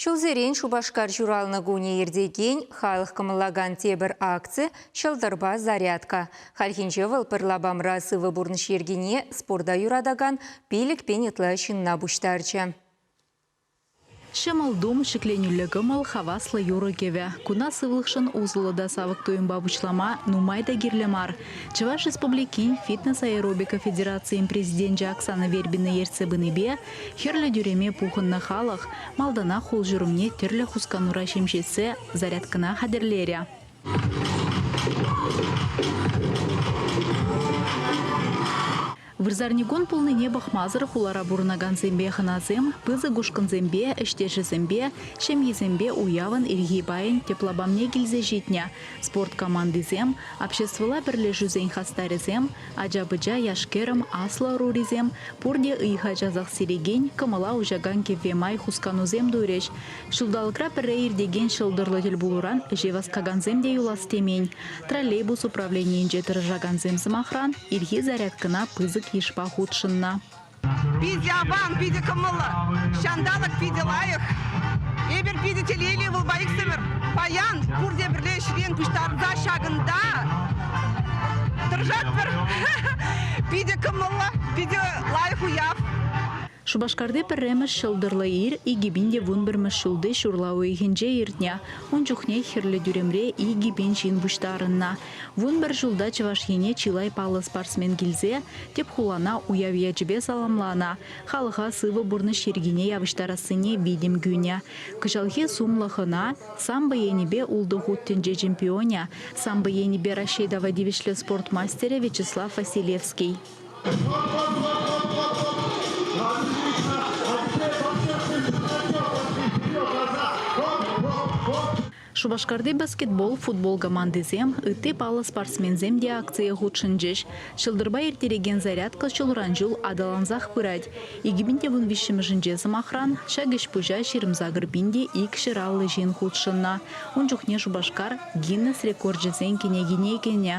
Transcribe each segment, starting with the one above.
Ҫулсерен Шупашкар ҫуралнӑ кунӗ иртекен халӑх кӑмӑллакан тепӗр акци «Ҫӑлтӑрпа зарядка». Хальхинче вӑл пӗр лапамра сывӑ пурнӑҫ йӗркине спорта юратакан 5000 ытла ҫынна пуҫтарчӗ. Ҫӑмӑл тум, ҫӗкленӳллӗ кӑмӑл, хаваслӑ юрӑ-кӗвӗ. Куна сывлӑхшӑн усӑллӑ та савӑк туйӑмпа пуҫлама нумай та кирлӗ мар. Чӑваш Республикин фитнес-аэробика федерацийӗн президенчӗ Оксана Вербина ертсе пынипе Хӗрлӗ тӳреме пухӑннӑ халӑх малтанах хул-ҫурӑмне тӗрлӗ хусканура ҫемҫетсе зарядкӑна хатӗрлерӗ. Вырсарникун пулнине пӑхмасӑр хулара пурӑнакансемпе хӑнасем пысӑк ушкӑнсемпе, ӗҫтешӗсемпе, ҫемйисемпе уявӑн ирхи пайӗн тӗп лапамне килсе ҫитнӗ. Спорт командисем, обществӑлла пӗрлешӳсен хастарӗсем, ача-пӑча, яш-кӗрӗм, аслӑ ӑрурисем пурте ыйха часах сирекен, кӑмӑла уҫакан кӗвве май хусканусем турӗҫ. Ҫулталӑкра пӗрре иртекен ҫӑлтӑрлӑ тӗлпулуран ӗҫе васкакансем те юлас темен. Троллейбус управленийӗнче тӑрӑшакансем, сӑмахран, ирхи зарядкӑна пысӑк йышпа хутшӑннӑ. Питӗ аван, питӗ кӑмӑллӑ. Ҫанталӑк питӗ лайӑх. Эпир питӗ телейлӗ ывӑлпа иксӗмӗр. Паян пурте пӗрле ӗҫрен пуҫтарӑнса ҫакӑнта тӑрӑшатпӑр. Питӗ кӑмӑллӑ, питӗ лайӑх уяв. Шупашкарти пӗрремӗш ҫӑлтӑрлӑ ир 2011 ҫулти ҫурла уйӑхӗнче иртнӗ. Ун чухне Хӗрлӗ тӳремре 2000 ҫын пуҫтарӑннӑ. 11 ҫулта Чӑваш Ене чылай паллӑ спортсмен килсе тӗп хулана уяв ячӗпе саламланӑ, халӑха сывӑ пурнӑҫ йӗркине явӑҫтарассине витӗм кӳнӗ. Кӑҫалхи сумлӑ хӑна, самбо енӗпе ултӑ хут тӗнче чемпионӗ, самбо енӗпе Раҫҫей тава тивӗҫлӗ спорт мастерӗ Вячеслав Василевский. Шупашкарти баскетбол, футбол командисем, ытти паллӑ спортсменсем те акцие хутшӑнчӗҫ. Ҫӑлтӑрпа ирттерекен зарядка ҫулран-ҫул аталансах пырать. 2013-мӗшӗнче, сӑмахран, ҫак ӗҫ-пуҫа 28 пин те 250 ҫын хутшӑннӑ. Ун чухне Шупашкар Гиннес рекорчӗсен кӗнекине кӗнӗ.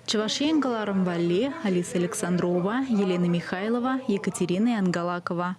Чӑваш Ен кӑларӑм валли Алиса Александрова, Елена Михайлова, Екатерина Янгалакова.